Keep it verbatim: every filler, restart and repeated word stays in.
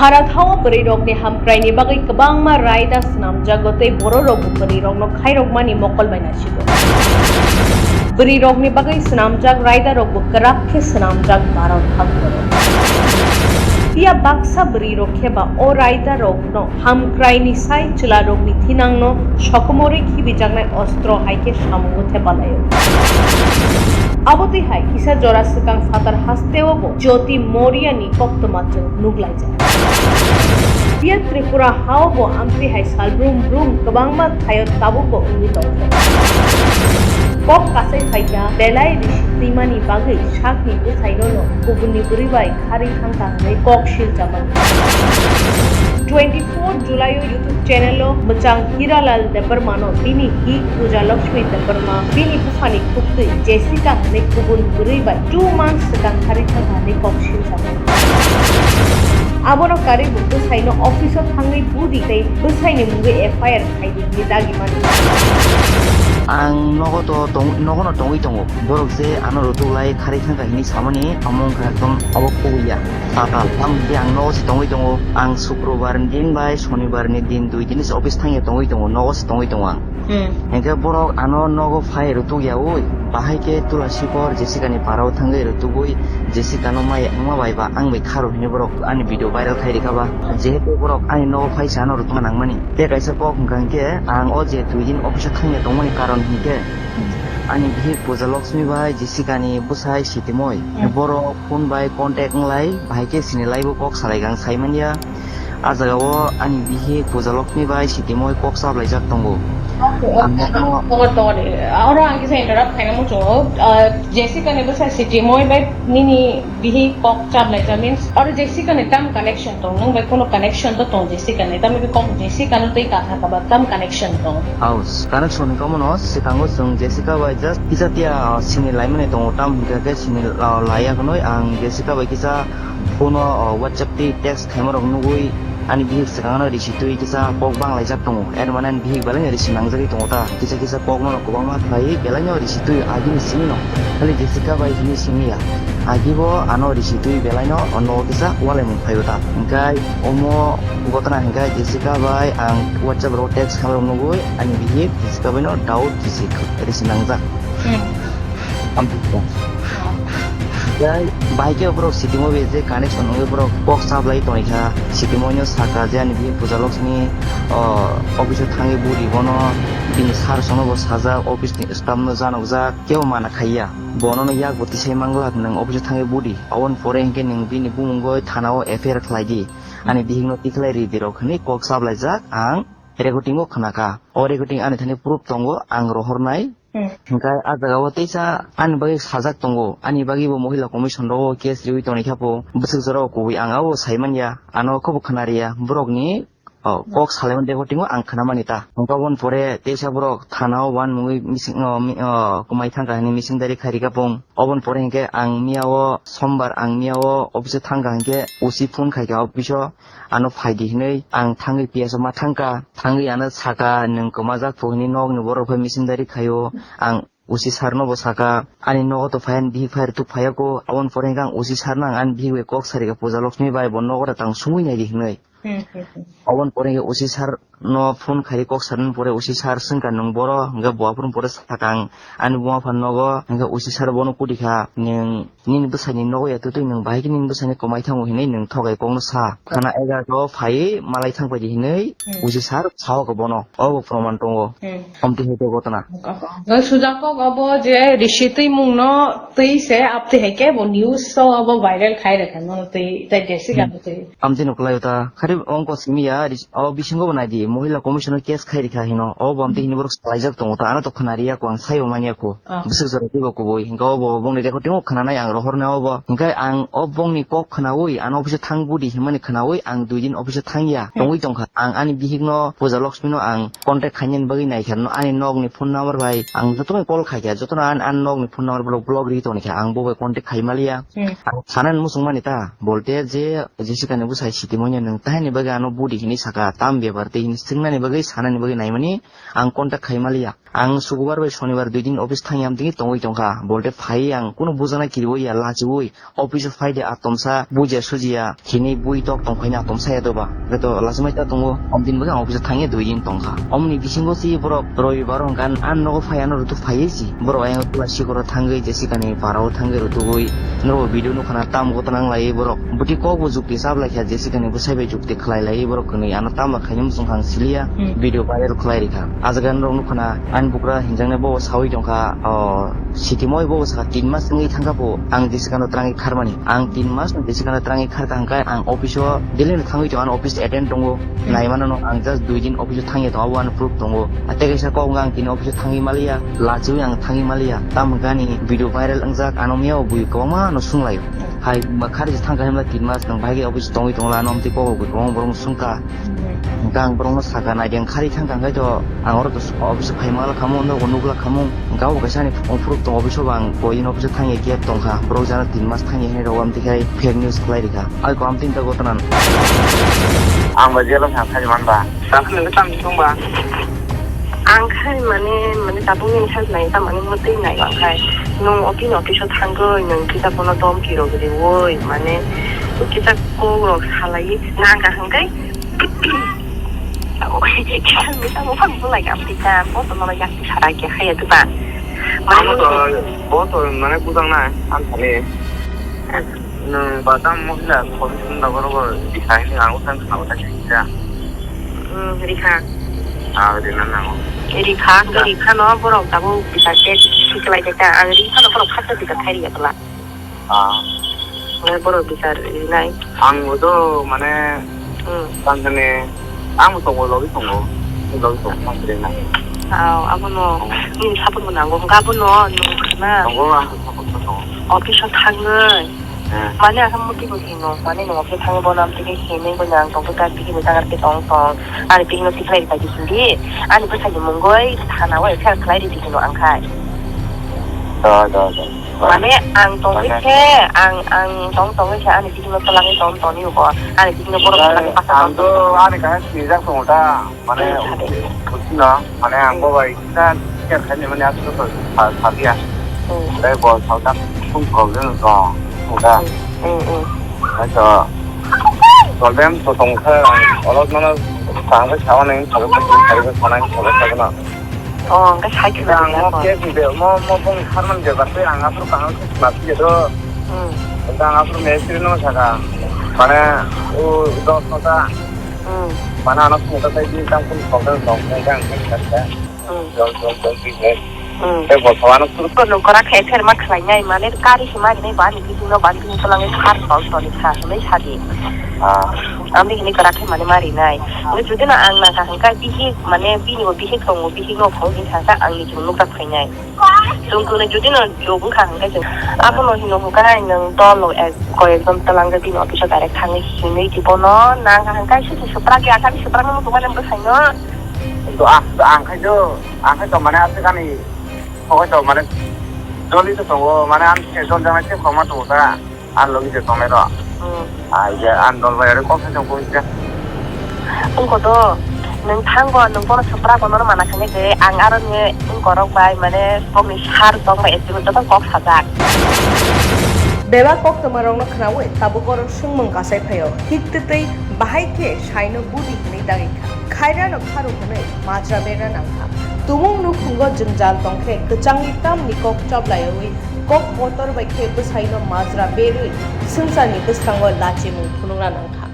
Para thao bwrwi rokni hamkraini bagwi kwbangma raida swnamjago tei borok rokbo bwrwi rokno khairokmani mokol bai nasigo. Bwrwi rokni bagwi swnamjak raida rokbo kwrak khe swnamjak Bharat hakoro. Phiya baksa bwrwi rok khe ba o raida rokno hamkraini sai chwla rokni thinangno sokomorwi khibijaknai ostro hai khe samungo thepalaio. Abo twi hai kisa jora swkang phatar hasteo bo Jyoti Moriani koktwma chwng nuglaijak. Phiya Tripura hao bo amtwi hai sal brum brum kwbangma thaio tabukbo wngwi tongkha. Kok kasai phaikha belai risi twimani bagwi sakni bwsaino no kubunni bwrwi bai kharwi thangkha hwnwi kok silchakmani. Twenty four July o YouTube channel o mwchang Hiralal Debbarma no bini hi Puja Lakshmi Debbarma bini buphani khuktwi Jessica hwnwi kubun bwrwi bai two months swkang kharwi thangkha hwnwi kok silchakmani. Abono karwi bo bwsaino office o thangwi budi tei bwsaini mungwi F I R khaidi hwnwi dagimani. Ang nogo to tong-, nogono tongwi tongo. Borok je ano rwtwk lai kharwi thangkha hwnwi samani omo wngkha ekdom obo kubui ya. Sakal, tamo hwnkhe ang nogo se tongwi tongo. Ang Sukrobar ni din bai Sonibar ni din dui din se office thangya tongwi tongo, nogo se tongwi tongo ang. Hmm. Hwnkhe borok ano nogo phai rwtwk yaui, bahai khe Tulasi por Jessica ni para o thangwi rwtwgwi Jessica no mai wngma bai ba ang bai kharo hwnwi borok ani video viral khai rikha ba. Jehetu borok ani nogo phai se ano rwtwkma nangmani. Tei kaisa kok hwnkha hwnkhe ang o je dui din office o thangya tongmani karon hwnkhe ani bihik Puja Lakshmi bai Jessica ni bwsai Sitimoi. Hmm. Borok phone bai contact wnglai, bahai khe sini live o kok salai ang sai manya. A jaga o ani bihik Puja Lakshmi bai Sitimoi kok chaplaijak tongo. Okay, okay. Ang bono Tongo, tongo de. Oro ang kisa interrupt khaina muchungo. Ah, Jessica ni bwsa Sitimoi bai nini bihik kok chaplaijak means, oro Jessica ni tam connection tong? Nwng bai kono connection to tong Jessica ni? Tamo khe kok Jessica no twi katha kaba tam connection tong? House connection ni komono swkango chwng Jessica bai just kisa tia, ah, sini laimani tongo, tam hwnkha khe sini, ah, laiya hwnwi ang Jessica bai kisa phone o, ah, WhatsApp tei text khaima rok nugwi ani bihik swkang no risi twi kisa kok banglaijak tongo. Er mane ani bihik belai no risi nangjagwi tongo ta. Kisa kisa kok no kwbangma khlaiwi belai no risi twi agini simi no. Khali Jessica bai hini simi ya. Agi bo ano risi twi belai no o nogo kisa walaimung phai o ta. Hwnkhe omo gotona hwnkhe Jessica bai ang WhatsApp rogo text khamrok nugwi ani bihik Jessica bai no doubt risi, risi nangjak. Hmm. Am Tei bahai khe borok Sitimoi bai je connection wngwi borok kok chaplai tongwi kha. Sitimoi no saka je ani bihik Puja Lakshmi, o, office o thangwi budi bono bini sir songno bo sajak, office ni staff no janokjak, kebo mana khaiya. Bono no yak bo tisai manglak nwng office o thangwi budi. Aboni pore hinkhe nwng bini bumungoi thana o F I R khlai di. Ani bihik no tikhlai ri di rok hwnwi kok chaplaijak ang recording o khna kha. O recording ani thani proof tongo, ang rohornai. Hmm. Hwnkhe ah jaga o teisa ani bagwi sajak tongo, ani bagwi bo Mohila Commission rogo case riwi tongwi kha pho, bwswk jora o kubui ang abo sai manya, ano khe bo khna riya, borok ni, oh, kok salaimani dego tingo ang khna mani ta. Hwnkhe oboni pore teisa borok thana o uanmungwi mising, oh, mi-, oh, kwmai thangkha hwnwi mising dari khai rikha pung. Oboni pore hinkhe ang miya o sombar ang miya o office o thangkha hinkhe O C phone khaikha office o. Ano phaidi hinwi ang thangwi P S o ma thangkha, thangwi ano saka, "Nwng kwmajak pho," hinwi nokni borok phai mising dari khaio. Ang O C sir no bo saka, "Ani nogo to phai, ani bihik phai rwtwk phaiya ko." Aboni pore hwnkhe ang O C sir no ang ani bihik bai kok sarikha, "Puja Lakshmi bai, bo nogo da tang sungwi naidi," hinwi. Hmm, hmm, hmm. Aboni pore hwnkhe O C sir no phone khai kok sarnani pore O C sir swngkha, "Nwng boro?" Hwnkhe bo aphuru pore sakha ang ani buma phan nogo, hwnkhe O C sir bono kutikha, "Nwng nini bwsaini nogo ya twtwi nwng bahai khe nini bwsaini kwmai thango hinwi nwng thogai kokno sa." Khana egarota o phaiwi malai thangpaidi hinwi Hmm. O C sir sao kha bono. Obo proman tongo. Hmm. Omtwi hai khe gotona. Kok, kok. Sujak kok obo je risi twimung no twi se aptwi hai khe bo news o obo viral khai rwkha no twi tei Jessica Hmm. no twi. Amtwi no kwlai ta. Khari ongko simi ya, ris-, o bisingo bo naidi, Mohila Commission o case khai rikha hino. O bo amtwi hini borok salaijak tongo ta, ano to khna riya ko, ang saibo manya ko. Ah. Bwswk jora teibo kubui. Hwnkhe o bo bongni recording o khna nai ang rohor nai o bo. Hwnkhe ang o bongni kok khnaui, ano office o thang budi hinmani khnaui, ang dui din office o thang ya, Hmm. tongwi tongkha. Ang ani bihik no, Puja Lakshmi no ang contact khainani bagwi naikha, no ani nokni phone number bai ang jotono call khaikha, jotono an-, ani nokni phone number block, block ri tongkha, ang bo bai contact khai maliya. Hmm. Ang sanani muchung mani ta, bolte je Jessica ni bwsai Sitimoino nwng tahini bagwi ano budi hinwi saka, tam bepar tei hinwi Swngnani bagwi, sanani bagwi naimani ang contact khai maliya. Ang sukubar bai sonibar dui din office thangya amtwi tongwi tongkha. Bolte phai ang kunu bujana kiriwi ya, lachiwi office o phai de atomsa bujiya sujiya hinwi bui tok tongkhaina atomsa ya doba. Hwnkhe to lachimai ta tongo, amtwini bagwi ang office o thangya dui din tongkha. Omoni bisingo si borok robibar hwnkha an nogo phai ano rutuk phaiwi si. Borok ayang tula sikoro thangwi Jessica ni para o thangwi rutugwi norok video nukha na tam gotna wnglaiwi borok. Bwtwi kok bo jukti chablai kha, Jessica ni bwsai bai jukti khlai laiwi borok kwnwi ano tamo khaini muchung kha ang siliya, hmm, video viral khlai rikha. Ah jaga norok nukha na ani bukra hinjaknai bo sawi tongkha, o, sitimoi bo sakha tin mas wngwi thangkha bo ang Jessica no twrangwi kharmani. Ang tin mas no Jessica no twrangwi kharkha hwnkhe ang office o daily no thangwi tongo, ano office attend tongo. Hmm. Naimano no ang just dui din office o thangya tongo, abo ano proof tongo. Ah, tei kaisa kok wngkha ang tini office o thangwi maliya, lachiwi ang thangwi maliya. Tamo hwnkhe ani video viral wngjak, ano miyao bui kwbangma no sunglaio. Hai, ma khari se thangkha himla tin mas nwng bahai khe office tongwi tongla, ano amtwi kok rok kwbangma borok no sungkha. Hwnkhe ang borok no sakha, naidi ang khari thangkha hwnkhe to ang oro to office o phaima la khamung, nogo nukla khamung. Hwnkhe abo kaisa ani phone phuruk tong office o, bo ang koi office o thangya khe tongkha. Borok jana tin mas thangya hinwi rw amtwi khai fake news khlai rikha. Ai ko amtwi ta gotna. Ang ba jelo sa thani man ba. Sakni tam sung ba. Ang khai mane, mane tabuk ni help nai ta mane mutui nai ang khai. Nung office office o thangoi nung kita bono dom kiro gri woi mane kita kok rok salai nang ka hangkai. Kita ni ta mo phang bulai ka kita bo to nolai yak sara ke haya tu ba. Mane bo to mane bujang na ang thani. Nwng badam mohila khoroksa nogorogo rikha hinwi ang bwskango khna bwthai kisa. Hmm, rikha. Ah, rina nango. Rikha, hwnkhe rikha no borok tabuk bisa khe siklai khe ta ang rikha no borok khaksa bisa khai riya bwla. Ah. Hwnkhe borok bisa rinai. Ang bo to mane Hmm. Tangkhe ne, ang bo tongo, logi tongo. Logi tongo, tangkhe na. Aw, abono, hmm, nini support bo nango. Hwnkhe abono, nung khna. Tongo, ang bo support bo tongo. Office o thangwi. Hmm. Mane asam muti bo hino, mane nung office thangwi bono amtwi khe hinwi bo nang tongkhe ta bihini jaga tong tong. Ani bihino tikhlai rwkha di hindi. Ani bwsai ni mungoi thana o F I R khlai rwdi hino ang khai. Da, da, da. Mane ang tongwi khe, ang, ang tong tongwi khe ani bihikno twlangwi tong toni uko. Ani bihikno borok twlangwi pasa tong toni. Ang to ani kaisa sijak tongo ta, mane, hmm, sade. Buji no, mane ang bo bai kisa share khaini mane aswk sa, sa, sabiya. Hmm. Tei bo salta sum problem tong, tong ta. Hmm, hmm, hmm. Hai to, problem to tong kha, ang olok mano tang bai sawa nang, sabai sabai sabai sabai sabai sabai na. Oh, hwnkhe sai khwna ang rwgwi mo ako. Case ni be-, mo, mo bong kharman bepar tei ang aphuru kaham khe khna phiya do. Hmm. Hwnkhe ang aphuru mistri no saka. Mane, o dos kota. Hmm. Mane ano kota sai di tang kun problem tong, hwnkhe ang khe kha kha. Hmm. Jol, jol, jol, business. Hmm. Tei bo thawano phuru. Ko nung kwrak khe pher ma khlai nai, mane kari se ma rinai ba ni bising no ba ni bising twlang khe khar tol tol kha, hwnwi sa di. Ah. Ang bihini kwrak khe mane ma rinai. Hwnkhe jodi no ang nang kha hwnkhe bihik, mane bini bo bihik tongo, bihik no phone hwnwi sa kha, ang ni chwng nukjak phainai. Chwng kwlwi jodi no jok wngkha hwnkhe chwng abono hino hwnkhe nwng dol rok ek, koi ekjon twlang khe bini office o direct thangwi hinwi di bono nang kha hwnkhe siti swprak ya kha, swprak no muchung mani bwsai no. To ang, to ang khai do, ang khai to mane aswk ani, hokhe to mane joli to tongo, mane ang khe jol janai se khorokma tongo ta. Ang logi je tongnai rok. Hmm. Ah, je ang dol bai aro kok sai tong kung je. Wngkho do, nwng thango, nwng bono swprak bono mana khainai de, ang aro ni wngkorok bai, mane, kokni sar tong bai, estimate joto kok sajak. Bebak koktwma rokno khnaui tabuk oro swngmung kasai phaio. Hik twtwi bahai khe saino budi hwnwi dagi kha. Khairano kharu hwnwi majra berna nang kha. Tumung nukhungo jwngjal tong khe kwchangwi tamni kok choblaiwi kok kotor bai khe bwsaino majra berwi swngcharni bwskango lachimung phunukna nang kha.